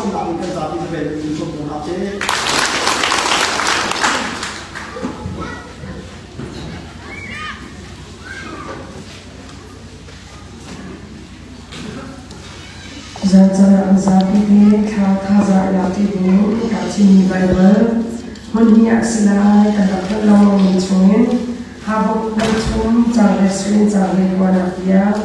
sawmnak in kan zapi na vel in sawm ko hna sih. Zancaan ah mizapi te thla thazaang i lak ṭi ding kaa thimmi Baibal hmun hnih ah si lai kan rak hngalh lengmangmi chungin Habuk 3 caang le in caang 29 tiang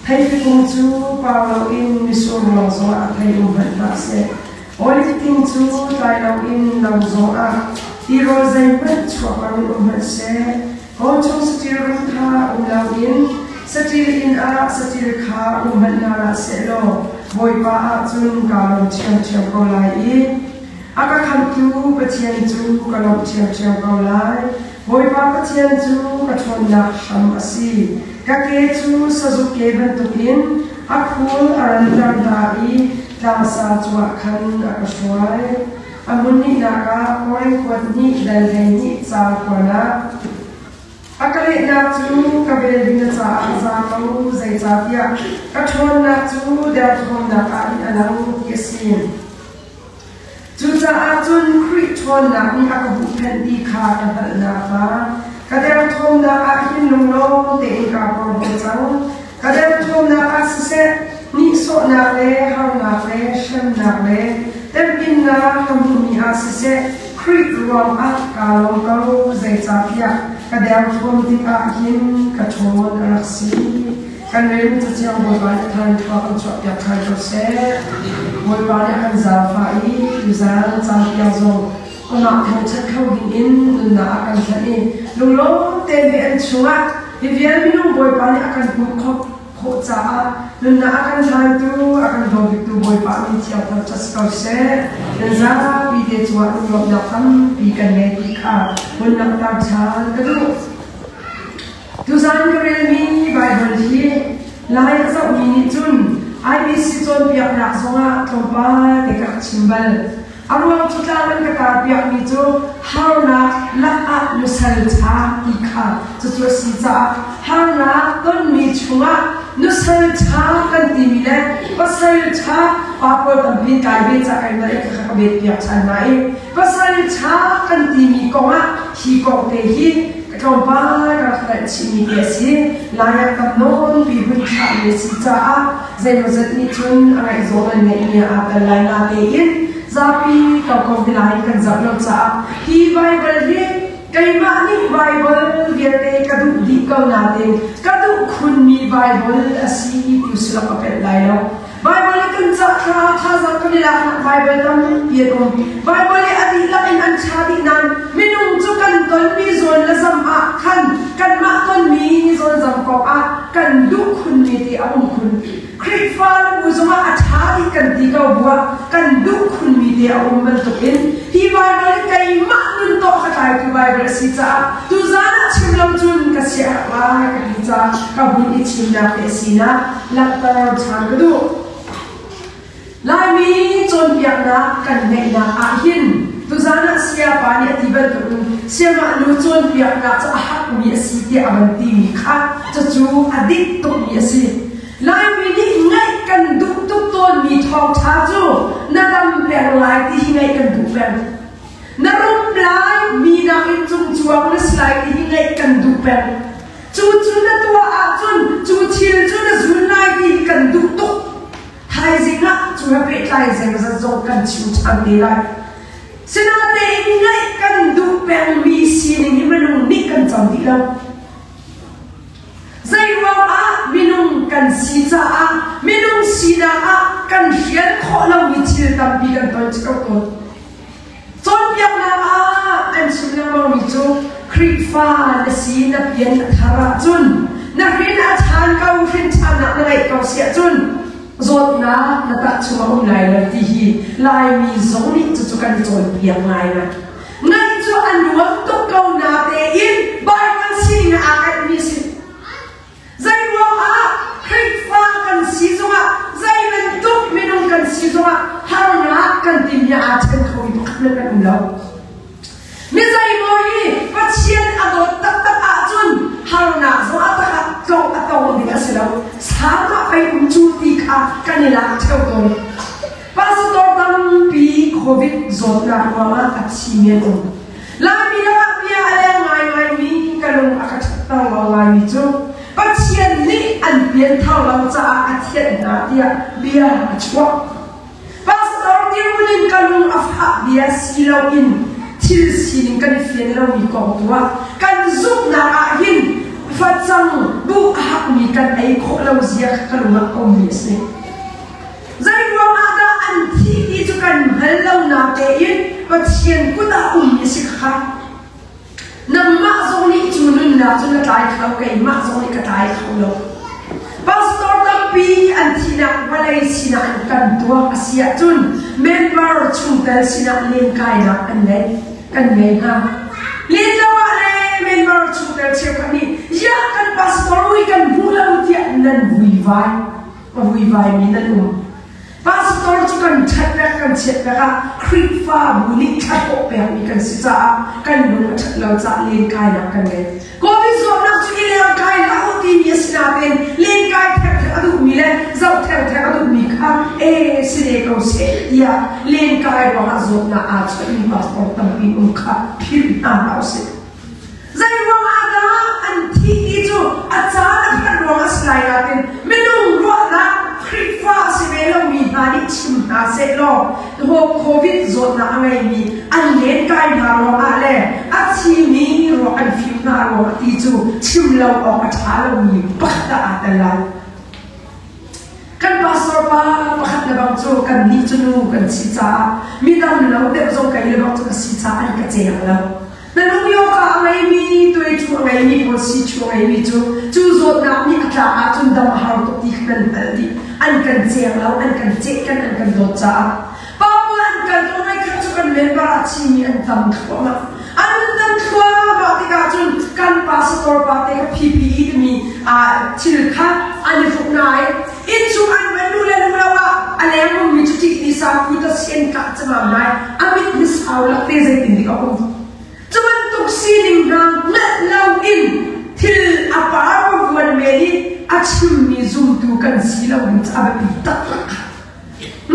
Theipi kung cu par loin mitsur ruang zongah a thei um hmanh hlah seh. Oliv thing cu tlai loin lo zongah tirawl zeihmanh chuak loin um hmanh seh. Kawlchung saṭil rum kha um loin saṭil inn ah saṭil kha um hmanh hna hlah sehlaw Bawipa ah cun kaa lawm ṭhiamṭhiam ko lai i a ka khamhtu Pathian cu ka lawmh ṭhiamṭhiam ko lai. Bawipa Pathian cu ka ṭhawnnak hram a si. Ka ke cu sazuk ke bantukin a khul a ranter hna i tlangsa cungah khan a ka hruai. A hmun hnihnak ah Korin kuat hnih dal 12 caang kuan ah a ka lehnak cu ka vel ding na caah a za ko, zeicahtiah ka ṭhawnnak cu derthawmnak ah hin a lang ti a si. Cucaah cun Khrih ṭhawnnak nih a ka huhphenh ti kha ka hngalh nakhnga ka derthawmnak ah hin lunglawm tein kaa porhlaw cang. Ka derthawmnak ah siseh, nihsawhnak le harnak le hremnak le temhinnak ka hmuhmi ah siseh, Khrih ruangah kaa lawm ko, zeicahtiah ka derthawm tikah hin ka ṭhawn a rak si. Kan rel cathiang Bawipa nih than khua kan chuahpiak ṭhan ko seh. Bawipa nih a kan zaangfah i tuzaan caan tiang zong amah thangṭhat kho dingin nunnak a kan hlanh i lunglawm tein ve an chungah hi vial minung Bawipa nih a kan hmuh khawh khawh caah nunnak a kan hlantu a kan dawbiktu Bawipa min thiang thangṭhat si ko seh. Nan zapi te cungah lunglawmhnak tampi kan ngei ti kha hun langhter ṭhan ka duh. Tuzaan ka relmi Baibal hi Lai a zohmi nih cun IBC cawnpiaknak zongah tlawmpal te ka rak chim bal. A ruang cu tlang an ka tarpiakmi cu harnak lakah nusal ṭha ti kha cucu a si caah harnak tonmi chungah nusal ṭha kan timi le pasal ṭha pa pawl tampi kai ve ca kai na ka ka bet piak ṭhan hna i pasal ṭha kan timi kongah hi kong te hi tlawmpal ka rak hngalh chihmi te a si. Lai ah tam nawnpi hun thlahmi a si caah zeimawzat nih cun a ngaihzawn an ngeihmi ah aa tel lai natein zapi koko vilai kan zoh lo caah hi Baibal hi keimah nih Baibal vialte ka duh dih ko natein ka duh khunmi Baibal a si ti sullam a pelh lai lo. Baibal i kan cah thla thazaang kan i laknak Baibal tampi an um. Baibal i a dihlak in an ṭha dih nain minung cu kan tonmi zawn le zam ah khan kanmah tonmi zawn zam kong ah kan duh khunmi ti a um khun. Khrihfa le bu zongah a ṭha dih kan ti ko bu ah kan duh khunmi te a um bantukin hi Baibal hi keimah nun tawh ka tlaitu Baibal a si caah tuzaan ah chim lo cun ka sia lai ka ti caah ka hun i chimnak te a sinak langhter ṭhan ka duh. Laimi cawnpiaknak kan ngeihnak ah hin tuzaan ah sayapa nih a ti bantukin sayamah nu cawnpiaknak cu a hakmi a si tiah a van timi kha cucu a dik tukmi a si. Laimi nih ngaih kan duh tuk tawnmi thawngṭha cu na dam peng lai ti hi ngaih kan duh peng. Na rum lai, mi nakin cungcuang na si lai ti hi ngaih kan duh peng. Cu cu na tuah ahcun cu thil cu na zun lai ti hi kan duh tuk. Thaizing ah cu he pehtlai zeimawzat zong kan chim ṭhan te lai. Sinain ngaih kan duh pengmi sining hi minung nih kan cang dih lo. Zeiruang ah minung kan si caah minung sinak ah kan hrial khawh lomi thil tampi kan ton cio tawn. Cawnpiaknak ah an chim lengmangmi cu Khrihfa na si na pian a thar ahcun na hrin a ṭhan ko hrin ṭhannak na ngeih ko si ahcun zawtnak na tah chung a um lai lo ti hi Laimi zong nih cucu kan i cawnpiak ngaingai. Ngai cu a nuam tuk ko natein Baibal sining ah aa kaihmi a si. Zeiruangah Khrihfa kan si zongah zei bantuk minung kan si zongah harnak kan timi aa ṭhen khomi pakhat hmanh kan um lo. Mi zeimaw hi Pathian a dawt taktak ahcun harnak zong a tak ah tlong a tong ding a si lo. Sang ah pei um cu ti kha kan i lak ṭheo tawn. Pastor tampi Covid zawtnak ruangah a thimi an um. Laimi lakah bia a leng ngaingaimi ka lung a ka ṭhatter lo ngaimi cu Pathian nih an pianthar lo caah a thianh hna tiah bia a chuah. Pastor dirhmun in ka lung a fah bia si loin thil sining kan i fian lomi kong tu ah kan zumhnak ah hin facang buh a hakmi kan ei khawh lo zia kha ka lung ah a ummi a si. Zeiruang ah dah an thih ti cu kan hngal lo natein Pathian kut ah ummi a si kha. Nangmah zong nih cu nunnak cu na tlai kho, keimah zong nih ka tlai kho lo. Pastor tampi an thihnak vawlei sinak in kan tuak a si ahcun member chungtel sinak lenkainak an ngei kan ngei hna. Len lo ah le member chungtel cheukhat nih ya kan pastor ui kan hmu lo tiah nan vuivai. A vuivaimi nan um. Pastor cu kan ṭhat pek kan chiat pek ah Khrihfabu nih thlahlawh pekmi kan si caah kan lung a ṭhat lo caah lenkainak kan ngei. Covid zawtnak cu i lengkai hlah u timi a si nain lenkai thengtheng a duhmi le zoh thengtheng a duhmi kha e si ne ko seh tiah lenkai ruangah zawtnak aa chuahmi pastor tampi um kha philh hna hlah usih. Zeiruang ah dah an thih ti cu a caan a phanh ruang a si lai nain minung ruahnak Khrihfa a si ve lomi hna nih chim hna sehlaw COVID zawtnak a ngeimi an lenkai hna ruangah le a thimi ruak an fim hna ruangah ti cu chim lo awk a ṭha lomi pakhat ah aa tel lai. Kan pastor pa pakhat le bang cu kan nih cu nu kan si caah midang lo deuh zong kei le bang cu ka si caah an ka ceng lo. Na lungio ka a ngeimi, tuaiṭhu a ngeimi pawl sichu a ngeimi cu cu zawtnak nih a tlak ahcun dam a har tuk ti kha nan hngalh dih. An kan ceng lo, an kan ceh kan an kan dawt caah. Pa pawl an kal ko ngai khat cu kan member ah Chinmi an tam thluahmah. An tam thluahmah tikah cun kan pastor pa te kha PPE timi thil kha an i hruk nai. Innchung an van nu le nu lo ah a leng ummi cu ṭih ti sa phu ta si an kah camam lai. A mit hi sau lak te zeitin dik a um. Cu bantuk sining hna hngalh lo in thil a par vuan men i a chimmi zumtu kan si lo ding cu a biapi taktak.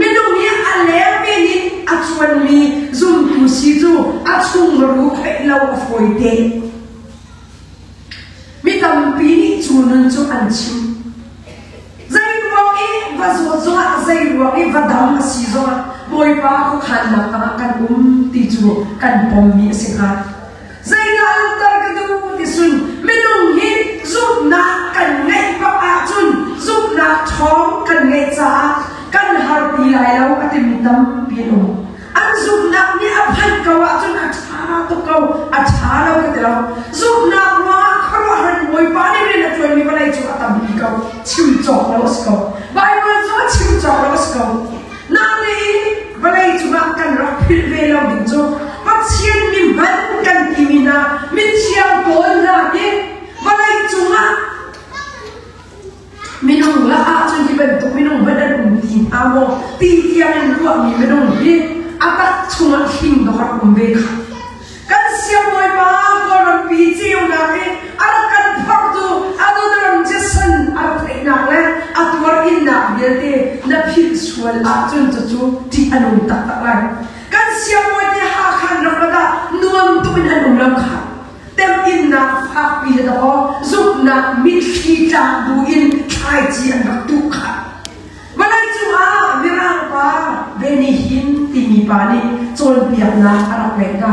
Minung hi a leng men in a cuanmi zumtu si cu a chungru theih lo a fawi te. Mi tampi nih cu nun cu an chim. Zeiruang i va zawt zongah, zeiruang i va dam a si zongah Bawipa khuakhannak tangah kan um ti cu kan pommi a si hnga. Zeidah langhter ka duh ti sun minung hi zumhnak kan ngeih bak ahcun zumhnak ṭhawng kan ngeih caah kan har ti lai lo a timi tampi an um. An zumhnak nih a phanh ko ahcun a ṭha tuk ko, a ṭha lo ka ti lo. Zumhnak ruangah khuaruahhar Bawipa nih rian a ṭuanmi vawlei cu a tampi ko, chim cawk lo a si ko. Baibal cu a chim cawk lo a si ko. Nain vawlei cungah kan rak philh ve lo ding cu Pathian mi hman kan timi hna mithiang pawl hna hi vawlei cungah Minung lakah cun hi bantuk minung hmanh an um ti hnga maw ti tiang in ruahmi minung hi a tak chungah hling dawk rak um ve kha. Kan siangbawipa Kawlrampi ceunak i a rak kan phorhtu Adoniram Jason a rak theihnak le a tuar innak vialte na philh sual ahcun cucu ṭih a nung taktak lai. Kan siangbawi te Hakha an rak rat ah nuam tuk in an um lo kha. Temhinnak fakpi le dawh zumhnak mitthli tlak bu in thlaici an rak tuh kha. Vawlei cungah Mirang pa Benny Hinn timi pa nih cawnpiaknak a rak ngeih hna.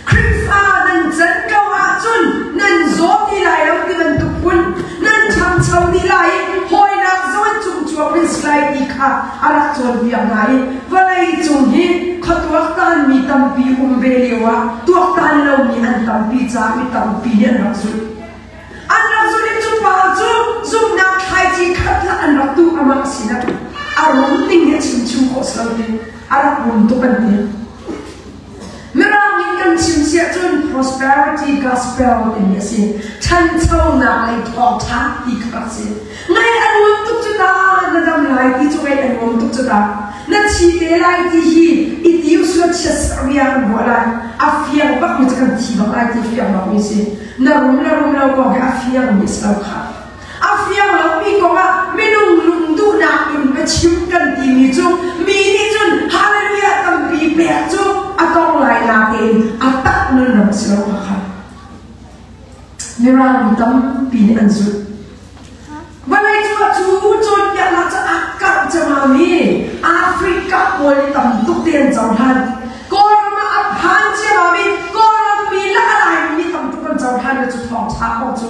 Khrihfa nan can ko ahcun nan zaw ti lai lo ti bantuk phun nan ṭhangcho dih lai i hawinak zong an cungcuang nan si lai ti kha a rak cawnpiak hna i vawlei cung hi khuatuaktanmi tampi um ve lio ah tuaktan lomi an tampi caah mi tampi nih an rak zulh. An rak zulh i cu pa cu zumhnak thlaici khat lah an rak tuh amah sinah a rum ning hi a chim chung khawh si lo ti a rak rum tuk an ti. Mirang in kan chim siah cun prosperity gospel timi a si. Ṭhanchonak lei thawngṭha ti kha a si. Ngaih a nuam tuk cu ta, na dam lai ti cu ngaih a nuam tuk cu ta. Na thi te lai ti hi i tiu sual chiat riang an ruah lai. A fiang bak mi cu kan thi bak lai ti fiang bak mi si. Na rum le rum lo kong hi a fiang mi si lo kha. A fiang lomi kongah minung lungduhnak in biachim kan timi cu mi nih cun hallelujah tampi. mi tampi nih an zulh. Vawlei cungah cu cawnpiaknak cu a karh ciammam i Africa pawl nih tam tuk te an cohlan. Kawlram ah a phan ciammam i Kawlram mi le a Laimi nih tam tuk kan cohlan le cu thawngṭha kong cu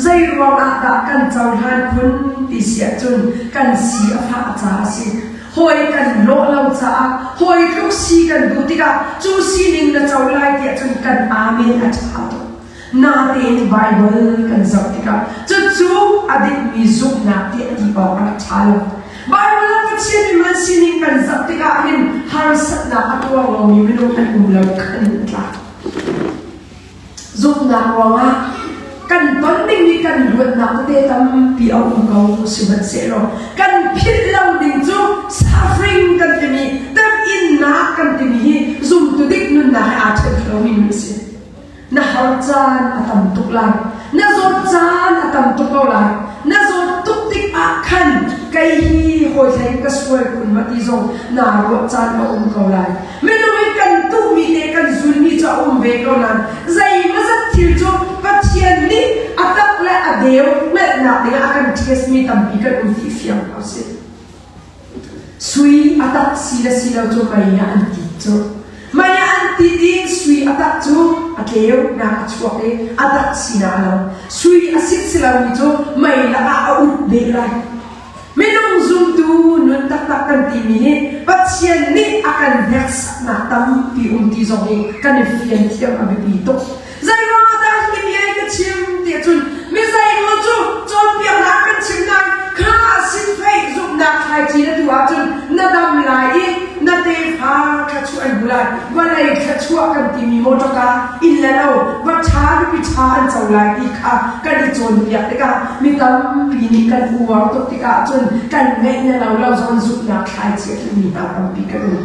zei ruangah dah kan cohlan khun ti si ahcun kan si a fah caah a si. Hawi kan lawh lo caah hawi tluk si kan duh tikah cu sining na co lai tiah cun kan amen a ṭha tuk. Natein Baibal kan zoh tikah cucu a dikmi zumhnak tiah ti awk a rak ṭha lo. Baibal ah Pathian nih man sining kan zoh tikah hin harsatnak a tuar lomi minung an um lo kan tla. Zumhnak ruangah kan ton dingmi kan luatnak tete tampi a um ko sihmanhsehlaw kan philh lo ding cu suffering kan timi temhinnak kan timi hi zumtu dik nunnak he aa ṭhen lomi nun a si. Na har caan a tam tuk lai. Na zawt caan a tam tuk ko lai. Na zawt tuk tik ah khan kei hi hawi hlei ka sual kun ma ti zong naa ruah caan a um ko lai. Minung in kan tuhmi te kan zulmi cu a um ve ko nain zeimazat thil cu Pathian nih a tak le a deu hngalhnak dingah a kan test mi tampi kan um ti fiang ko si. Sui a tak si le si lo cu mei ah an tit cu. Mei ah an tit i sui a tak cu a tleu nak a chuak i a tak sinak a lo. Sui a sit si lomi cu mei lakah a ut beh lai. Minung zumtu nun taktak kan timi hi Pathian nih a kan hneksaknak tampi um ti zong hi kan i fian thiam a biapi tuk. Zeiruangah dah hi bia hi ka chim tiah cun mi zeimaw cu cawnpiaknak kan chim nain kha sifeih zumhnak thlaici na tuah ahcun na dam lai i na tefa thluachuah an hmu lai. Vawlei thluachuah kan timi mawṭawka inn le lo va ṭha nupi ṭha an co lai ti kha kan i cawnpiak tikah mi tampi nih kan uar tuk tikah cun kan ngeih na lo lo zawn zumhnak thlaici a tlumi hna tampi kan um.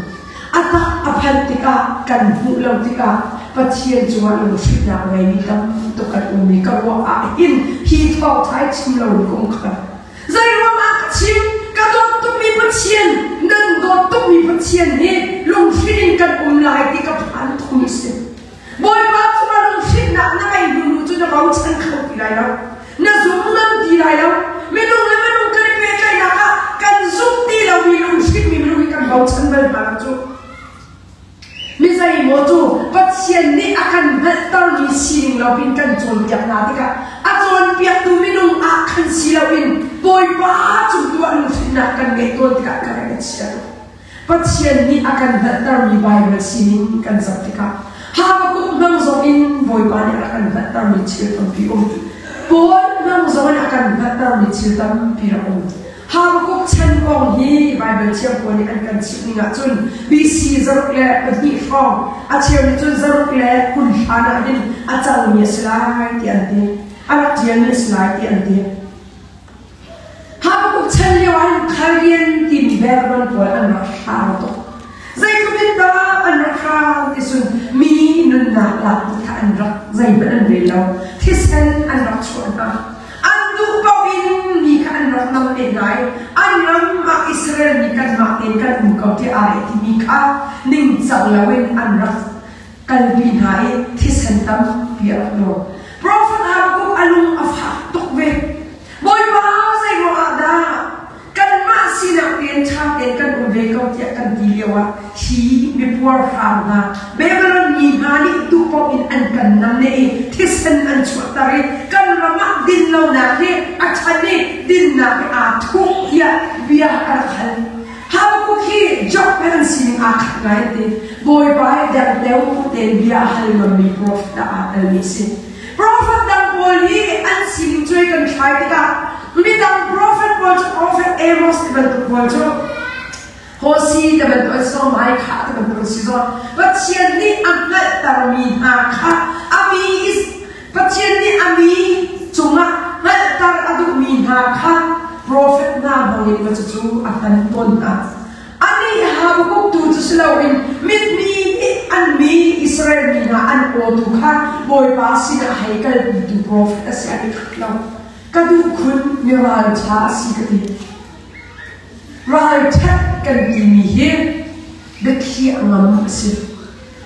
A tak a phanh tikah kan hmuh lo tikah Pathian cungah lunghrinnak ngeimi tam tuk kan um i ka ruah ah hin hi thawngṭha hi chim lo in ka um kho. Zeiruang ah ka chim? Ka dawt tukmi Pathian, nan dawt tukmi Pathian hi lunghrin in kan um lai ti ka phan tukmi si. Bawipa cungah lunghrinnak na ngei hnu cu na bochan kho ti lai lo. Na zum ngam ti lai lo. Minung le minung kan i pehtlaihnak ah kan zumh ti lomi lunghrinmi minung hi kan bochan bal hna lo cu. Mi zeimaw cu Pathian nih a kan hngalhtermi sining lo pin kan cawnpiak hna tikah a cawnpiaktu minung ah khan si loin Bawipa cung tu ah lunghrinnak kan ngeih tawn tikah kan rak i chia tuk. Pathian nih a kan hngalhtermi Baibal sining kan zoh tikah Habakkuk hmang zong in Bawipa nih a kan hngalhtermi thil tampi um. Paul hmang zong in a kan hngalhtermi thil tampi rak um. Habakkuk chan kong hi Baibal thiang pawl nih an kan chimh ning ahcun BC 62 hrawng a cheu nih cun 6 le 20 hlan ah hin a cangmi a si lai ti an ti. A rak ṭialmi a si lai ti an ti. Habakkuk chan lio ah hin Chaldean timi Babylon pawl an rak hrang tuk. Zeitluk in dah an rak hrang ti cun mi nunnak lak ti kha an rak zeihmanh an rel lo. Thisen an rak chuah hna. An duh paoh in mi kha an rak nam te hna i an ram ah Israel mi kanmah tein kan um ko tiah aa leh timi kha ningcang loin an rak kalpi hna i thisen tampi a rak luang. Profet Habakkuk a lung a fak tuk ve. Bawipa zei ruangah dah kanmah sinak tein ṭha tein kan um ve ko tiah kan ti lioah hi mipuarhrang hna Babylon mi hna nih duh paoh in an kan namneh i thisen an chuahter i kan ram ah dinlonak hi a ṭhan i dinnak hi aa thuh tiah bia a rak hal. Habakkuk hi Job he an sining aa khat ngai an ti. Bawipa he dengteo tein bia a hal ngammi profet ah aa telmi a si. Profet dang pawl hi an sining cuai kan thlai tikah midang profet pawl cu profet Amos ti bantuk pawl cu Hosi ti bantuk an si zong Micah ti bantuk an si zong Pathian nih a hngalhtermi hna kha a mi Pathian nih a mi cungah hngalhter a duhmi hna kha profet hna hmangin va cucu a hman tawn hna. Anih Habakkuk tu cu si loin mitmi nih an mi Israel mi hna an aw tu kha Bawipa sinah hei kalpitu profet a si an i khat lo. Ka duh khun mi ralṭha a si ka ti. Ralṭhat kan timi hi biathli a ngam a si.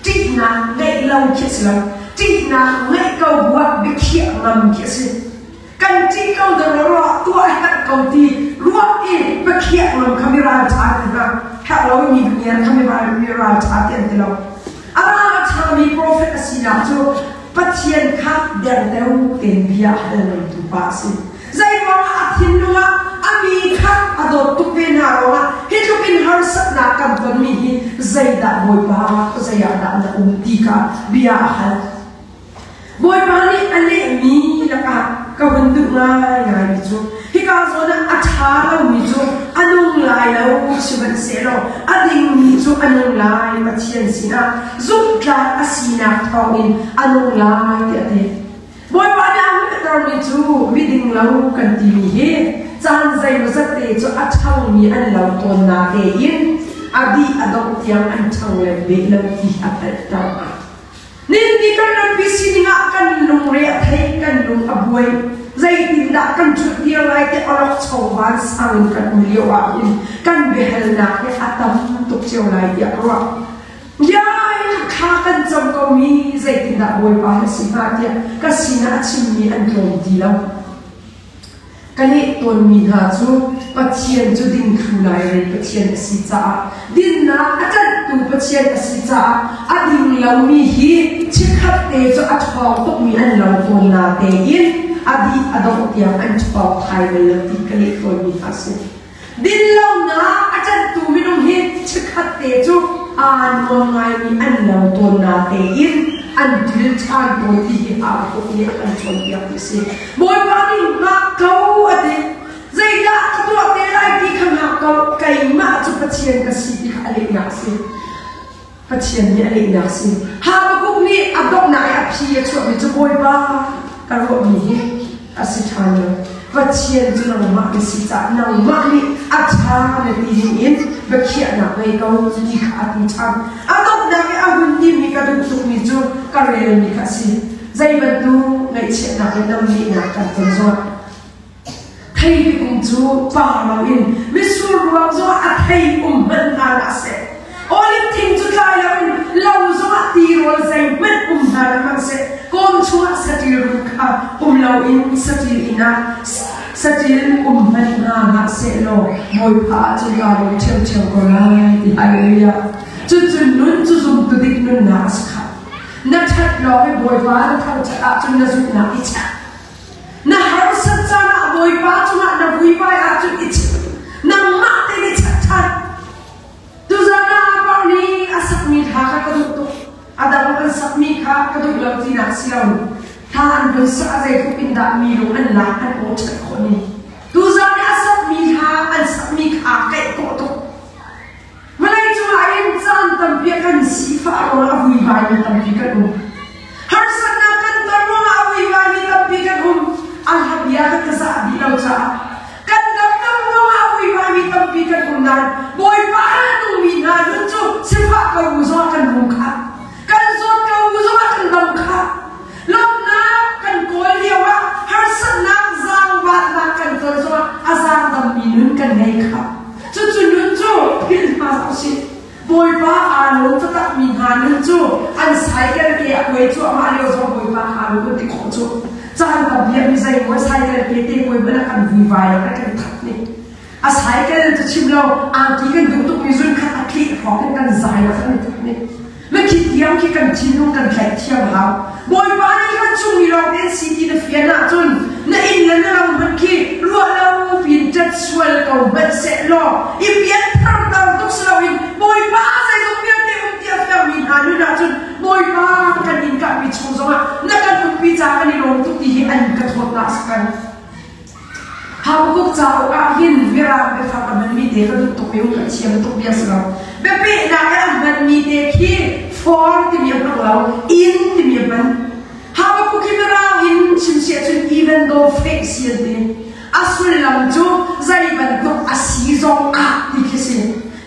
Ṭihnak ngeih lo khi a si lo. Ṭihnak ngeih ko buah biakhiah ngam khi a si. Kan ṭih ko dawr ruah tuah a herh ko ti ruah i biakhiah ngam kha mi ralṭha ti hna. Herh lo mi biakhiah kha mi ralṭha ti an ti lo. A ralṭhami profet a sinak cu Pathian kha derdeu tein bia a hal ngamtu pa a si. Zeiruangah a thinlung ah a mi kha a dawt tuk ve hna ruangah hi tluk in harsatnak kan tonmi hi zeidah Bawipa zei ah dah na um ti kha bia a hal. Bawipa nih a lehmi lakah ka hun duh ngaingaimi cu hika zawn ah a ṭha lomi cu a nung lai lo sihmanhsehlaw a dingmi cu a nung lai Pathian sinah zumhtlak a sinak thawngin a nung lai tiah a ti. Bawipa nih a hngalhtermi cu miding lo kan timi hi caan zeimawzat te cu a ṭhangmi an lo tawn natein a dih a dongh tiang an ṭhang le beh lo ti a hngalhter hna. Nihin kan rampi sining ah kan lungre a thei, kan lung a buai. Zeitindah kan ṭhutdir lai ti awlok chawvan sang in kan um lio ahhin kan biahalnak hi a tam tuk cio lai tiah ka ruah. Ngiai thla kan cam komi zeitindah Bawipa na si hnga tiah ka sinah a chimmi an tlawm ti lo. Ka leh tawnmi hna cu Pathian cu dingthlu lairel Pathian a si caah dinnak a ṭanhtu Pathian a si caah a ding lomi hi chikkhat te cu a ṭhawng tukmi an lo tawn natein a dih a dongh tiang an ṭhawng thai bal lo ti ka leh tawnmi hna a si. Dinlonak a ṭanhtu minung hi chikkhat te cu aa nuam ngaimi an lo tawn natein an dil ṭhan tawn ti hi Habakkuk nih a kan cawnpiak ti a si. Bawipa nih hngak ko a ti. Zeidah ka tuah te lai ti kha hngak ko. Keimah cu Pathian ka si ti kha a lehnak a si. Pathian nih a lehnak a si. Habakkuk nih a donghnak i a phi a chuahmi cu Bawipa ka ruahmi hi a si ṭhan lo. Pathian cu nangmah na si caah nangmah nih a ṭha na ti dingin biakhiahnak ngei ko ti kha a ti ṭhan. A donghnak i a hun timi ka duh tukmi cu ka relmi kha a si. Zei bantuk ngaihchiatnak le namnehnak kan ton zongah Thei kum cu par loin mitsur ruang zongah a thei um hmanh hna hlah seh. Oliv thing cu tlai loin lo zongah tirawl zeihmanh um hna hlah hmanh seh. Kawm chungah saṭil run kha um loin saṭil inn ah saṭil um hmanh hna hlah seh law Bawipa ah cun kaa lawm ṭhiamṭhiam ko lai ti Hallelujah. Cucun nun cu zumtu dik nunnak a si kha. Na ṭhat lawng i Bawipa na thangṭhat ahcun na zumhnak i check. Na harsat caan ah Bawipa cungah na vuivai ahcun i chim. Nangmah tein i chat ṭhan. Tuzan ah Par nih a sakmi hla kha ka duh tuk. A dang an sakmi kha ka duh lo tinak si lo. Hla an vun sak a zeitluk in dah mi lung an lak an aw ṭhat khawh ni. Tuzan i a sakmi hla an sakmi kha kaih kawh tuk. Vawlei cungah hin caan tampi ah kan sifah ruangah a vuivaimi tampi kan um. Harsatnak kan ton ruangah a vuivaimi tampi kan um. A hla bia kan ka zah dih lo caah kan damlo ruangah a vuivaimi tampi kan um nain Bawipa a nungmi hna nun cu sifah ko bu zongah kan rum kha. Kan zawt ko bu zongah kan dam kha. Lawmhnak kan kawl lio ah harsatnak zaangvaatnak kan ton zongah a zaangdammi nun kan ngei kha. Cucu nun cu philh hna usih. Bawipa aa lawm taktakmi hna nun cu an cycle ke a kuai cuahmah lio zong Bawipa kha aa lawm ti khawh cu. Caan tam bia mi zei maw cycle ke te kuai hmanh ah kan vuivai ah kan that ni. A cycle cu chim lo angki kan duh tukmi zun khat a tlih hrawk in kan zai ah kan that ni. Na khi tiang khi kan thinlung kan tlaih thiam hau. Bawipa nih kan chung mi lawng tein si ti na fian ahcun na inn le na ram hmanh khi ruah lo pin ṭat sual ko hmanh seh law i pian thar tar tuk si loin Bawipa zeizong vialte um ti a fiangmi hna nun ahcun Bawipa kan inn kahmi chung zongah na kan umpi ca kan i lawm tuk ti hi an ka thawtnak a si peng. Habakkuk cauk ah hin Mirang biafang a hmanmi te ka duh tuk i ka thiam tuk bia si lo. Biapehnak i a hmanmi te khi for timi a hmang lo, in timi a hman. Habakkuk hi Mirang in chim si ahcun even though feh si an ti. A sullam cu zei bantuk a si zong ah ti khi si.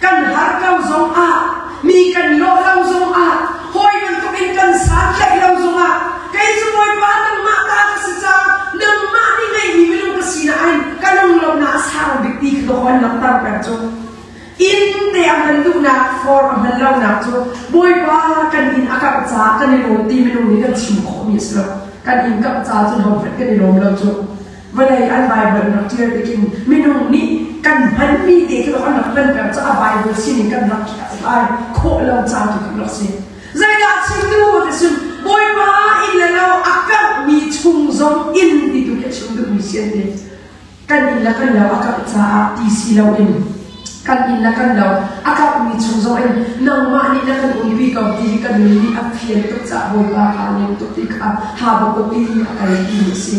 Kan har ko zong ah, mi kan lawh lo zong ah, hawi bantuk in kan santlaih lo zong ah, kei cu Bawipa nangmah ta ka si caah nangmah nih ngeihmi minung ka si nain ka lunglawmhnak a sang bik ti kha ka hon langhter peng cu. Inn te a hman duhnak, for a hman lonak cu Bawipa kan inn a karh. kangh caah kan i lawm ti minung nih kan chim khawhmi a si lo. Kan inn kangh caah cun hohmanh kan i lawm lo cu. Vawlei an Bible rak ṭial tikin minung nih kan hmanmi te khi an rak hman peng caah Bible sining kan rak ai khawh lo ca tu kan rak si. Zeidah chim duh ti cun Bawipa inn le lo a kanghmi chung zong inn ti tu khi a chim duhmi si an ti. Kan inn le kan lo a kangh caah ti si loin kan inn le kan lo a kanghmi chung zong in nangmah nih na kan umpi ko ti hi kan nun nih a fian tuk caah Bawipa kaa nem tuk ti kha Habakkuk i a kal ti a si.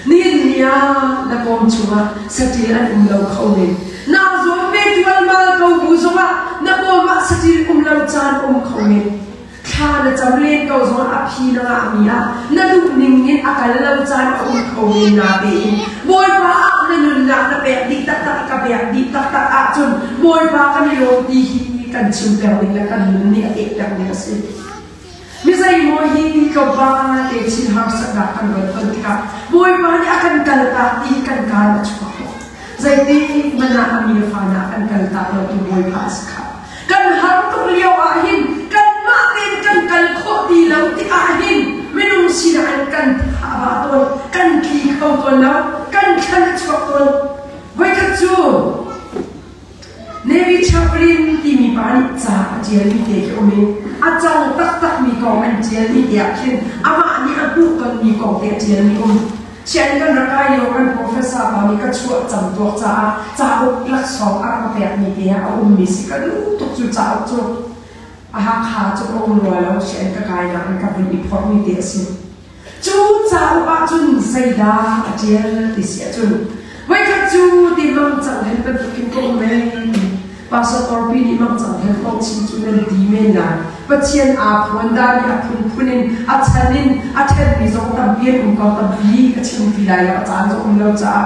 Nihin ni ah na kawm chungah saṭil an um lo kho men. Naa zawn ve ṭualmal ko bu zongah na kawm ah saṭil um lo caan um kho men. Thla na cam len ko zongah a phi na ngahmi ah na duh ning in a kal lo caan a um kho men na tein Bawipa ah na nunnak na pek dih taktak ka pek dih taktak ahcun Bawipa kan i lawm ti hi kan chimter ding le kan nun nih a tehter ding a si. Mi zeimaw hi tlawmpal te chin harsatnak kan von ton tikah Bawipa nih a kan kaltak ti kan kaan a chuak tuk. Zeitik hmanh ah a mi le fa na kan kaltak lo tu Bawipa a si kha. Kan har tuk lio ah hin kanmah tein kan kal khawh ti lo tikah hin minung sinak in kan thah tawn, kan tli kho tawn lo, kan thlan a chuak tawn. Voikhat cu Navy chaplain timi pa nih ca a ṭialmi te khi um i a cang taktakmi kong an ṭialmi te ah khin amah nih a hmuh tonmi kong te a ṭialmi um. Sian kan rak kai lio kan professor pa nih ka chuah cang tuak caah cauk laksawng a rak pekmi te ah a ummi si ka duh tuk cu cauk cu a Hakha cu ka um rua lo sian ka kai nak in ka vun i phorhmi te a si. Cu cauk ah cun zeidah a ṭial ti si ahcun voikhat cu ti mang cang hen bantukin ka um ee Pastor Torpi nih mang cang hen kong chim cu nan ti men lai. Pathian aa phuan dan i a phunphun in a chan in a ṭhenmi zong tampi an um ko tampi ka chim ti lai lo a caan zong um lo caah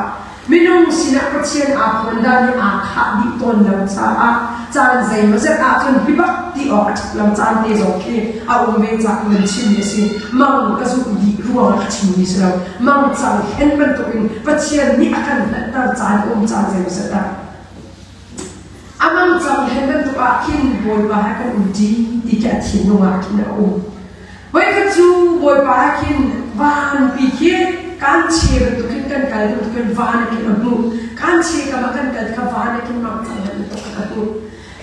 minung sinah Pathian aa phuan dan hi aa khah dih tawn lo caah caan zeimawzet ahcun hi bak ti awk a ṭhat lo caan te zong khi a um ve caah nan chimmi a si. Mang ka zumh dih ruangah ka chimmi si lo. Mang cang hen bantukin Pathian nih a kan hngalhter caan a um caan zeimawzet ah. A mang cang hen bantuk ah khin Bawipa he kan um ṭi ti khi a thinlung ah khin a um. Voikhat cu Bawipa ah khin vanpi khi kan che bantuk hin kan kal bantuk hin van ah khin a hmuh. Kan che kam ah kan kal kha van ah khin mang cang bantuk kha a hmuh.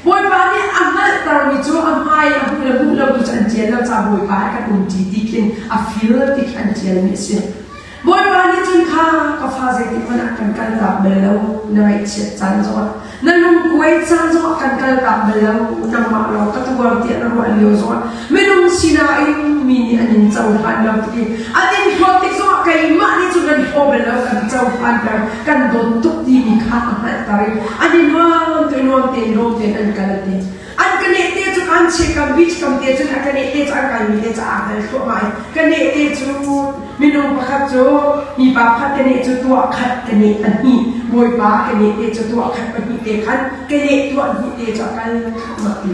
Bawipa nih a hngalhtermi cu a hmai a hmuh le hmuh lo tu cu an ṭial lo caah Bawipa he kan um ṭi ti khin a feel ti khi an ṭialmi a si. Bawipa nih cun kha ka fa zeitik hmanh ah kan kaltak bal lo, na ngaihchiat caan zongah, na lungkuai caan zongah kan kaltak bal lo, nangmah lawng ka tuar tiah na ruah lio zongah minung sinain mi nih an in cohlan lo tik i an in hlawt tik zongah keimah nih cun kan hlaw bal lo, kan cohlan peng, kan dawt tuk timi kha a hngalhter i an i nuam te nuam tein lawm tein an kal an ti. An ka neh te cu kan che kam beach kam te cun a ka neh te cu an kai mi te cu aa hngal thluahmah i ka neh te cu minung pakhat cu mipa pakhat ka neh cu tuah khat ka neh pahnih bawipa ka neh te cu tuah khat pahnih te khan ka neh tuah hnih te cu a kal thluahmah ti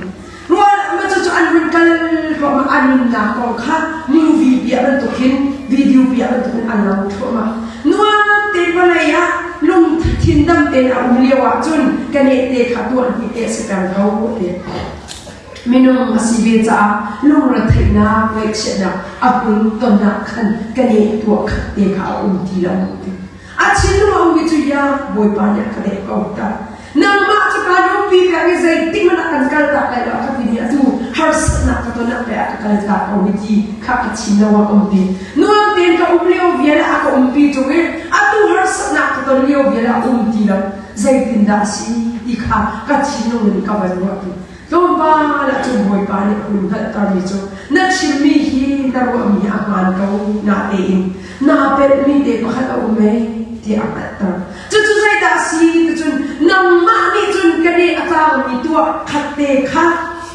rual ma cu cu an hun kal thluahmah an nunnak kong kha movie piah bantuk hin video piah bantuk hin an lang thluahmah nuam te vawlei ah lungthin dam tein a um lio ahcun ka neh te kha tuah hnih te a si peng ko ti minung a si ve caah lungretheihnak ngaihchiatnak a hun tonnak khan ka neh tuah khat te kha a um ti lo ti a thinlung a ummi cu ya bawipa nih a ka deh ko ta Nangmah cu kaa lungpi peng i zeitik hmanh ah kan kaltak lai lo ka ti ni atu harsatnak ka ton ah pe ah ka kaltak ko hi ti kha ka thin lo ah ka umpi. Nuam tein ka um lio vial ah a ka umpi ṭung i atu harsatnak ka ton lio vial ah um ti lo. Zeitindah a si ti kha ka thinlung in ka van ruah ti. Tlawmpal ah cun Bawipa nih a hun hngalhtermi cu na chimmi hi na ruahmi hi a hmaan ko natein naa pelhmi te pakhat a um ee tiah a hngalhter. Cucu zeidah a si ticun nangmah nih cun ka neh a tlangmi tuah khat te kha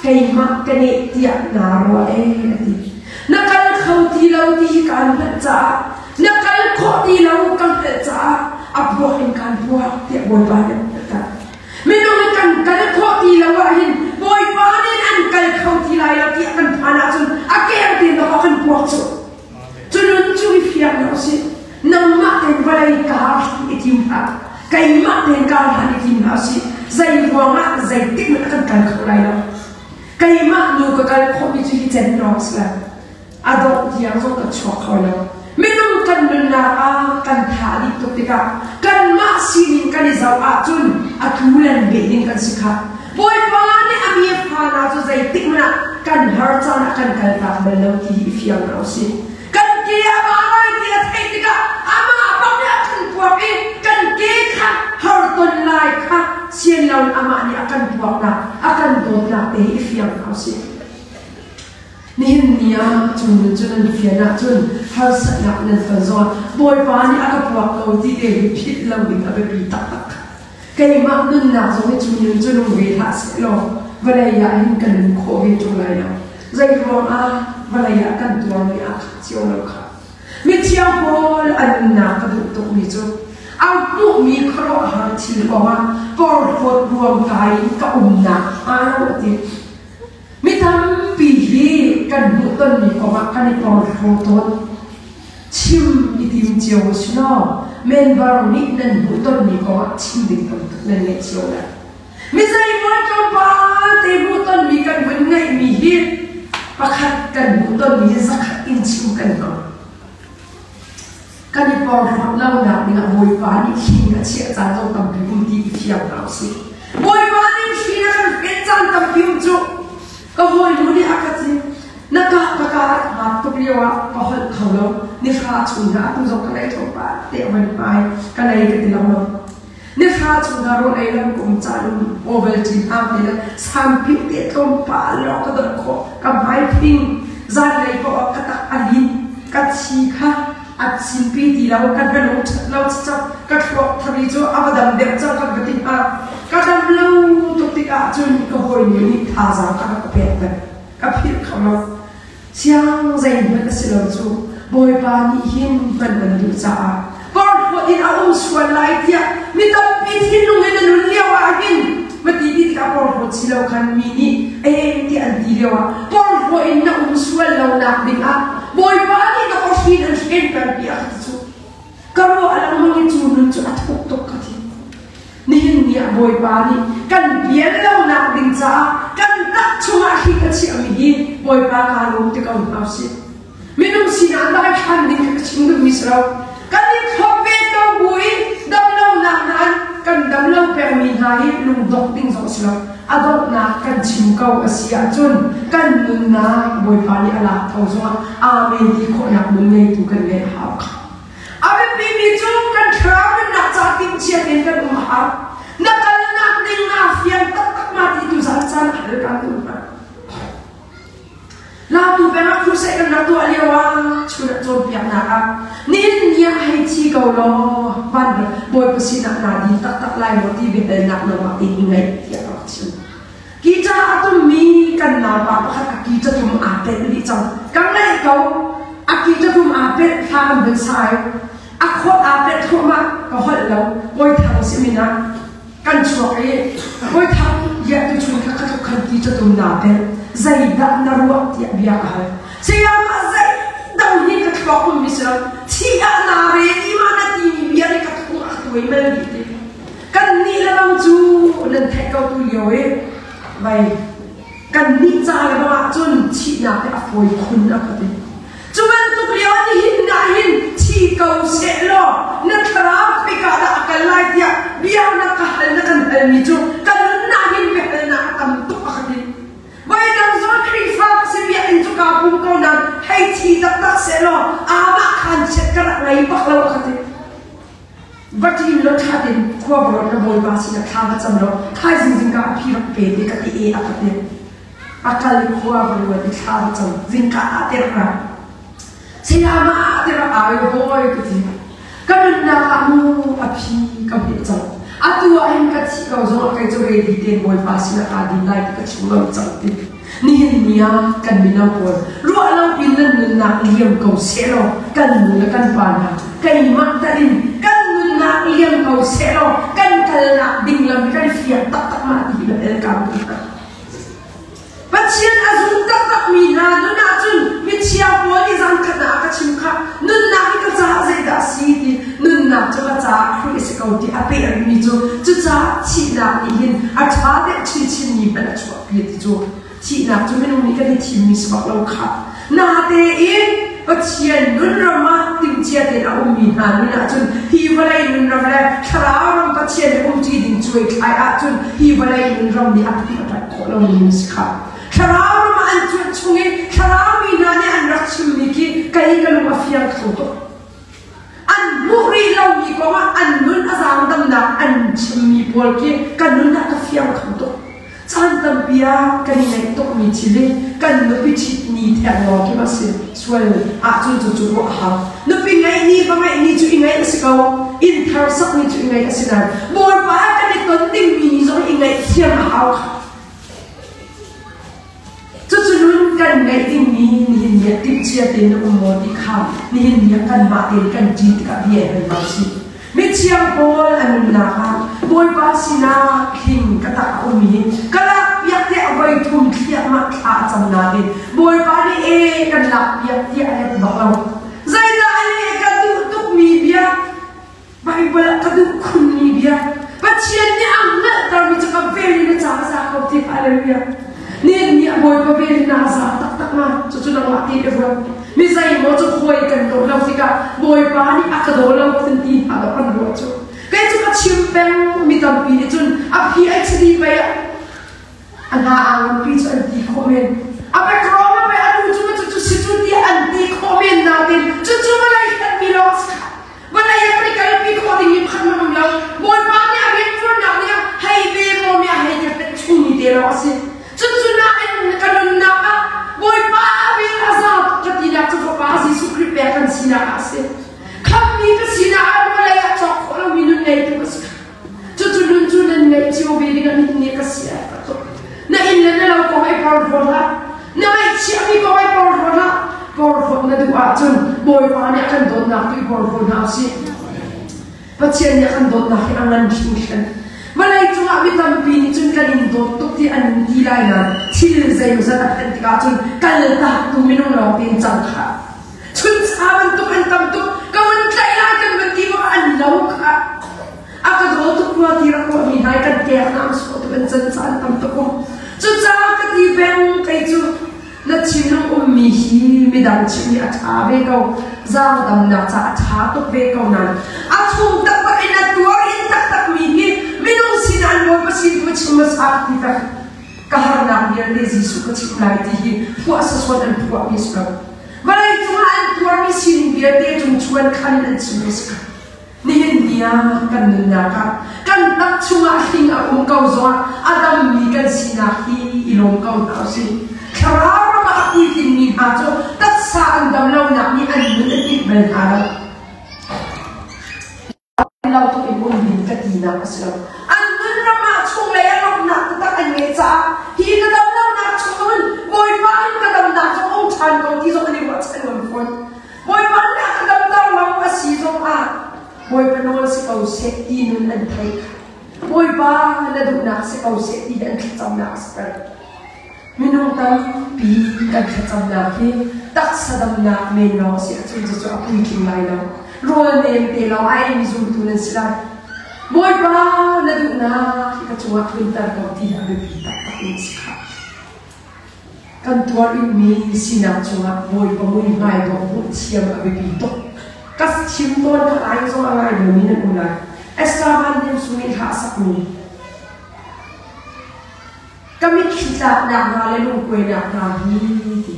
keimah ka neh tiah naa ruah ee a ti. Na kal kho ti lo ti hi kaan hngalh caah na kal khawh ti lo ka hngalh caah a puak in kaan puak tiah Bawipa nih a hngalhter. Minung in kan kal khawh ti lo ahhin Bawipa nih an kal kho ti lai lo tiah kan phan ahcun a keng tein dawh kan puak cu. Cu nun cu i fiang lo si. Nangmah tein vawlei kar i tim hlah. Keimah tein kar hlan i tim hlah si. Zei ruangah zeitik hmanh kan kal kho lai lo. Keimah nu ka kal khawhmi cu hi cen lawng si lo. A dongh tiang zong kan chuak kho lo. Minung kan nunnak ah kan tha a dih tuk tikah kanmah sining kan i zoh ahcun a tu lan beh ding kan si kha. Bawipa nih a mi fa hna cu zeitik hmanh ah kan har caan ah kan kaltak bal lo ti hi i fiang hna usih. Kan ke a ba lai ti a theih tikah amah bak nih a kan puak i kan ke kha har ton lai kha sian loin amah nih a kan puaknak, a kan dawtnak te hi i fiang hna usih. Nihin ni ah cu nun cu nan fian ahcun harsatnak nan ton zongah Bawipa nih a ka puak ko ti te hi philh lo ding a biapi taktak. Keimah nunnak zong hi cu nun cu nung ve hlah seh law vawlei ah hin ka nun khawh ve ṭung lai lo. Zei ruangah vawlei ah kan tuarmi aa khat cio lo kha. Mithiang Paul a nunnak ka duh tukmi cu a hmuhmi khuaruahhar thil kongah porhlawt ruamkai in ka umnak hnga lo a ti. Mi tampi hi kan hmuhtonmi kongah kan i porhlaw tawn. Chim i tim cio u si law member nih nan hmuhtonmi kongah chim ding tam tuk nan ngeih cio lai. Mi zeimaw tlawmpal te hmuhtonmi kan vun ngeihmi hi pakhat kan hmuhtonmi hi zakhat in chim kan hmang. Kan i porhlawt lonak dingah Bawipa nih hling a chiah caan zong tampi um ti i fiang hna usih. Bawipa nih hling a kan pek caan tampi um cu ka hawinu nih a ka ti na ka ka ka mat tuk lio ah ka holh kho lo ni hra chung hna atu zong ka lei tlawmpal te a van hmai ka lei ka ti lo lo ni hra chung hna rawl ei lam kum caan um ovaltine hang te le samphih te tlawmpal lawng ka donh khawh ka hmai phing zanlei paoh ka tak a lin ka thi kha a cimpi ti lo ka hnalung ṭhat lo cacap ka thluak thari cu a va dam deuh cang kan va ti hnga ka dam lo tuk tikah cun ka hawinu nih thazaang a rak pek ve ka philh kho lo siang zeihmanh a si lo cu Bawipa nih hin hman an duh caah porhlawt in a um sual lai tiah mi tampi thinlung in a nun lio ah hin mati ti tikah porhlawt si lo khan mi nih eh ti an ti lio ah porhlawt in na um sual lo nak ding ah Bawipa nih ka hrin an hren peng ti a ka ti cu ka ruah a lengmang i cu nun cu a thuk tuk ka ti Nihin ni ah Bawipa nih kan pial lonak ding caah kan tak chungah hri ka chiahmi hi Bawipa kaa lawm ti ko hna usih. Minung sinah daithlan ding ka chim duhmi si lo. Kan i thlop ve ko bu i damlonak nain kan damlo pengmi hna hi lungdongh ding zong si lo. A donghnak kan chim ko a si ahcun kan nunnak Bawipa nih a lak tho zongah Amen ti khawhnak nun ngeitu kan ngeih a hau kha. A biapimi cu kan thlarau nunnak ca timhcia tein kan um a hau. Na kalnak ding naa fiang taktak ma ti tu zan caan a hal kan duh hna. Lautu peng ah crusade kan rak tuah lio ah chun ah cawnpiaknak ah nihin ni ah hei thi ko law van Bawipa sinah naa din taktak lai maw ti biahalnak na mah tein i ngaih tiah ka rak chim. Guitar a tummi kan naupa pakhat a guitar tum aa pelh dih cang. Ka ngaih ko. A guitar tum aa pelh thla kan vun sai. A khawt aa pelh thluahmah ka holh lo. Kawi Thang si min ah kan chuak i Kawi Thang ya tu chung kha kha khan guitar tum naa pelh. Zeidah na ruah tiah bia ka hal. Sayamah zei dang hi ka thluak um mi si lo. Thi ah naa re ti ma na ti mi bia nih ka thung a tuai mel dih ti. Kannih le bang cu nan theih ko tu lio i vai kannih ca le bang ahcun thihnak hi a fawi khun a ka ti. Cu bantuk lio ah nihin na hin thi ko seh law na thlarau khoika dah a kal lai tiah bia na ka hal na kan halmi cu ka nunnak hin biahalnak a tam tuk a ka ti. Voidang zong Khrihfa ka si biakinn cu kaa pum ko nain hei thi taktak seh law amah khan chiat ka rak ngei bak lo a ka ti. Va ṭin law ṭha tein khua va rawt na bawipa sinah thla va cam law thaizing zingka a phi rak pe te ka ti e a ka ti. A kal i khua va ruat i thla va cam zingka ah te rak ra. Sayama ah te rak au i hawi ka ti. Ka nunnak ah mu a phi ka hmuh cang. Atu ah hin ka thih ko zong ah kei cu ready tein bawipa sinah kaa din lai ti ka chim ngam cang ti. Nihin ni ah kan mino pawl ruah lo pin nan nunnak liam ko sehlaw kan nu le kan pa hna keimah tal in kan nunnak liam ko sehlaw kan kalnak ding lam kan fiang taktak ma ti hi el ka Pathian a zum taktak mi hna nun ahcun mithiang pawl nih zangkhat ah a ka chim kha nunnak hi ka caah zeidah a si ti nunnak cu ka caah Khrih a si ko ti a peh rihmi cu cucaah thihnak nih hin a ṭha deuh chinchin mi hmanh a chuahpi ti cu thihnak cu minung nih kan i thimmi si bak lo kha. Natein Pathian nunram ah timhcia tein a ummi hna nun ahcun hi vawlei nunram le thlarau ram Pathian he umṭi ding cuai thlai ahcun hi vawlei nunram nih a phih a ṭat khawh lomi nun si kha. Thlarau ram ah an cuanh chung i thlarau mi hna nih an rak chimmi khi kei ka lung a fiang kho tuk. An hmuh rih lomi kong ah an nun a zaangdamnak an chimmi pawl khi ka nun ah ka fiang kho tuk. Caan tampi ah kan i ngaih tukmi thil hi kan nupi ṭhit ni theng lawng khi ma si. Sual ahcun cu cu ruah a hau. Nupi ngeih ni va ngeih ni cu i ngaih a si ko. Inn thar sak ni cu i ngaih a si nain Bawipa he kan i ton dingmi ni zong i ngaih thiam a hau kha. Cucu nun kan ngeih dingmi nihin ni ah timhcia tein na um maw ti kha nihin ni ah kanmah tein kan ṭin tikah bia i hal hna usih. Mithiang Paul a nunnak ah Bawipa sinah thling ka tak a um i ka lakpiak tiah voi thum thliahmah thla a cam nain Bawipa nih e kan lakpiak tiah a let bak lo. Zeidah a leh ka duh tukmi bia Baibal ah ka duh khunmi bia Pathian nih a hngalhtermi cu ka vel in a ca a za ko ti hallelujah. Nin nih a Bawipa vel in aa za taktak ma cucu nangmah ti ka ruat. Mi zeimaw cu hawi kan dawt lo tikah Bawipa nih a ka daw lo phun ti hna lo kan ruah cu. Kei cu ka chim peng mi tampi nih cun a PhD pei ah a hna aa nganpi cu an ti khawh men. A background a pei a nu cu cu si cu ti an ti khawh men nain cucu vawlei hlatmi lawng si kha. Vawlei ah kan i kalpi khawh ding hi pakhat hmanh um lo. Bawipa nih a rianṭuannak nih hei ve maw mi a hei ka pet chungmi te lawng a si. Cucu nain ka nunnak ah Bawipa a vel a za ka tinak cu Fapa Jesuh Khrih pek kan sinak ah a si. Khamhmi ka sinak ah vawlei ah cawk khawh lomi nun ngeitu ka si. Cucu nun cu nan ngeih cio ve ding ah nihin ni ka si ai ka tuk. Na inn le na lo kong ai porhlawt hlah. Na ngaihchiahmi kong ai porhlawt hlah. Porhlawt na duh ahcun Bawipa nih a kan dawtnak tu i porhlaw hna usih. Pathian nih a kan dawtnak hi a ngan hringhran. Vawlei cungah mi tampi nih cun kan in dawt tuk ti an in ti lai nain thil zeimawzat a phanh tikah cun kaltak tu minung lawng tein cang kha. Chuncha bantuk an tam tuk ka vun tlaih lai kan van ti bak an lo kha. A ka daw tuk rua ti rak ruahmi hna i kan kek na am sawh tuk an can caan tam tuk um. Cucaah ka ti peng kei cu na thinlung ummi hi midang chimh hi a ṭha ve ko. Zaangdamnak ca a ṭha tuk ve ko nain a chung taktak in a tuar in taktakmi hi minung sin an Bawipa sin tu chim hmasa ti peng. Ka harnak vialte Jesuh ka chimh lai ti hi phuah sasawt an phuahmi si lo. Vawlei cungah an tuarmi sining vialte cung chuan khan in an chimmi si ko. Nihin ni ah kan nunnak ah kan tak chungah hling a um ko zongah a dammi kan sinak hi i lawm ko hna usih. Thlarau ram ah a puitlingmi hna cu taksa an dam lonak nih an nun a tit bal hna lo. Lo tuk in um ding ka tinak a si lo. An nun ram ah chunglei a lawmhnak taktak an ngeih caah hi ka dam lonak chung in Bawipa in ka damnak cu um ṭhan ko ti zong an i ruahchan ngam fawn. Bawipa nih a ka damter lo a si zongah Bawipa nawl si ko seh ti nun an theih kha. Bawipa na duhnak si ko seh ti an thlacamnak a si peng. Minung tampi kan thlacamnak hi taksa damnak men lawng si ahcun cucu a puitling lai lo. Rawl nem te lawng a eimi zumtu nan si lai. Bawipa na duhnak hi ka cungah tlunter ko ti hi a biapi taktak in a si khah. Kan tuar inmi sinak cungah Bawipa muihmai dawh hmuh thiam a biapi tuk. Ka chim tawn ka ngai zong a ngai lomi nan um lai. Esther Van Hnem Sung nih hla a sakmi Ka mitthli tlaknak hna le lungkuainak hna hi ti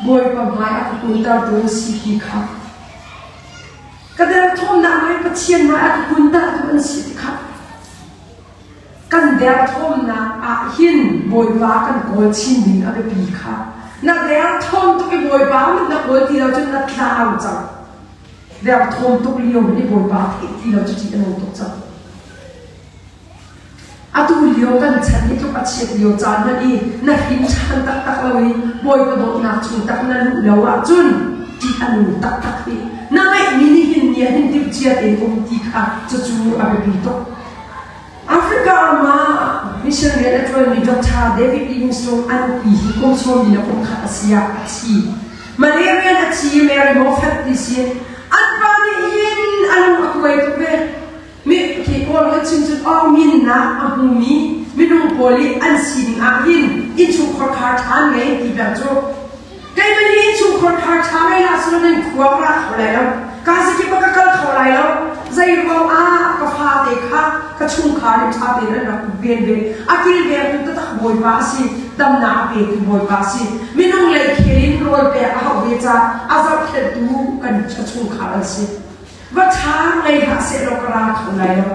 Bawipa hmai a ka kuntertu an si ti kha ka derthawmnak hmai Pathian hmai a ka kuntertu an si ti kha kan derthawmnak ah hin Bawipa kan kawl chin ding a biapi kha na derthawm tuk i Bawipa mit na kawl ti lo cun na tlau cang derthawm tuk lio i Bawipa theih ti lo cu ṭih a nung tuk cang Atu lio kan chan hi tluk a chiat lio caan hmanh i na hrin ṭhan taktak lo i Bawipa dawtnak chung tak na luh lo ahcun ṭih a nung taktak hi. Na ngeihmi nihin ni ah hin timhcia tein um ti kha cucu a biapi tuk. Africa ram ah mission rian a ṭuanmi Dr. David Livingstone a nupi hi kum sawm le kum khat a si ah a thi. Malaria a thi i Mary Moffat ti si. An pa nih hin a lung a kuai tuk ve. Mi khi Kawl kan chim cun awngminnak a hmumi minung pawl i an sining ah hin innchungkhar khar ṭhan ngei ti peng cu. Keimah nih innchungkhar ṭha ṭha ngei hlah selaw nan khua ka ra kho lai lo. Ka zakip ah ka kal kho lai lo. Zei ruang ah ka fate kha ka chungkhar nih ṭha tein an rak ven ve. A kilvengtu taktak Bawipa a si. Damnak a petu Bawipa a si. Minung lei khel in rawl pek a hauh ve caah a zohkhenhtu kan chungkhar an si. Va ṭha ngei hlah sehlaw ka ra kho lai lo.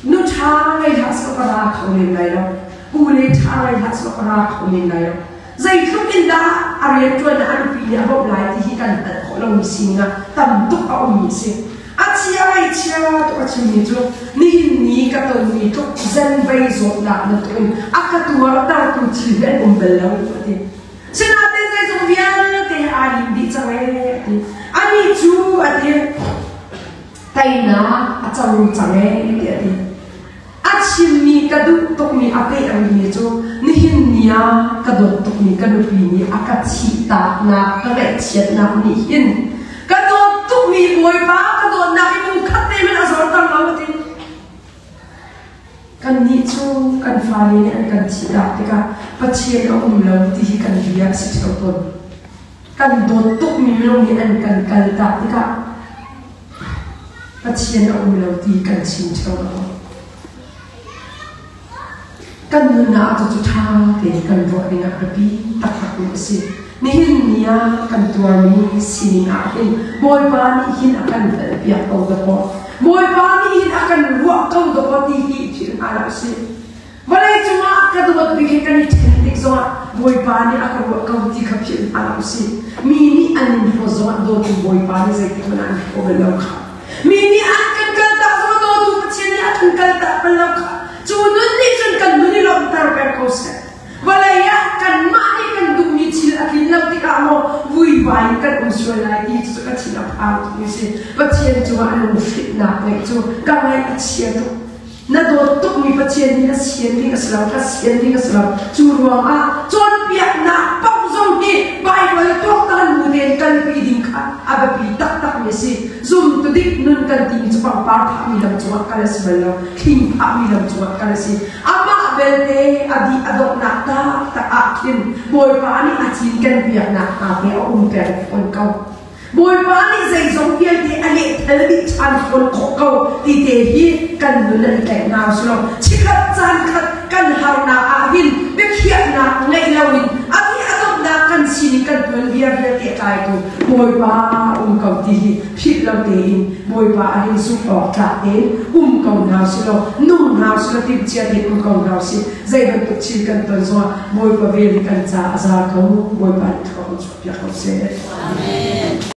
Nu ṭha ngei hlah selaw ka ra kho men lai lo. Pu le ṭha ngei hlah selaw ka ra kho men lai lo. Zeitluk in dah a rianṭuan ah a nupi nih a bawmh lai ti hi kan hngalh khawh lomi sining ah tam tuk a ummi a si. A chia ngaihchia tuk a chimmi cu nihin ni ka tonmi tluk zenvei zawtnak bantukin a ka tuartertu thil hi an um bal lo a ti. Sinain zeizong vialte hi aa lim dih cang ee a ti. Anih cu a ti teinak a co cang ee tiah a ti. A chimmi ka duh tukmi a pehmi cu nihin ni ah ka dawt tukmi ka nupi nih a ka thihtaknak ka ngaihchiatnak nih hin ka dawt tukmi Bawipa ka dawtnak hi lungkhat te men a zorter lo a ti. Kannih cu kan fale nih an kan thihtak tikah Pathian a um lo ti hi kan bia a si ṭheo tawn. Kan dawt tukmi minung nih an kan kaltak tikah Pathian a um lo ti kan chim ṭheo lo. Kan nunnak cu cu ṭha tein kan ruah dingah biapi taktakmi a si. Nihin ni ah kan tuarmi sining ah hin Bawipa nih hin a kan hngalhpiak ko dakaw. Bawipa nih hin a kan ruah ko dakaw ti hi thil hna lo si. Vawlei cungah ka dawt bik he kan i ṭhen tik zongah Bawipa nih a ka ruah ko ti kha philh hna lo si. Mi nih an in hlawt zongah dawtu Bawipa nih zeitik hmanh ah an hlaw bal lo kha. Mi nih an kan kaltak zongah dawtu Pathian nih a kan kaltak bal lo kha. Cu nun nih cun kan nun i lawmhter peng ko seh. Vawlei ah kanmah nih kan duhmi thil a tlin lo tikah maw vuivai in kan um sual lai ti cu ka thin a phang tukmi si. Pathian cungah lunghrinhnak ngeih cu ka ngaih a chia tuk. Na dawt tukmi Pathian nih na sian ding a si lo, ka sian ding a si lo. Cu ruangah cawnpiaknak paoh zong hi Baibal tuaktan bu tein kalpi ding kha a biapi taktakmi a si. Zumtu dik nun kan timi cu pangpar phahmi lam cungah kal a si bal lo, thing phahmi lam cungah kal a si. Amah belte a dih a donghnak taktak ah khin Bawipa nih a cinken piaknak hna te a um peng fawn ko. Bawipa nih zeizong vialte a lehthal dih ṭhan fawn khawh ko ti te hi kan nun an i tlaih hna usilo chikhat caan khat kan harnak ah hin biakhiahnak ngeih loin a dih a donghnak kan sining kan tuanbia vialte a tlaitu Bawipa um ko ti hi philh lo tein Bawipa ah hin zumh awk tlak tein um ko hna usilo nung hna usilo timhcia tein um ko hna usih zei bantuk thil kan ton zongah Bawipa vel hi kan ca a za ko Bawipa nih thawng in chuah piak ko seh. Amen.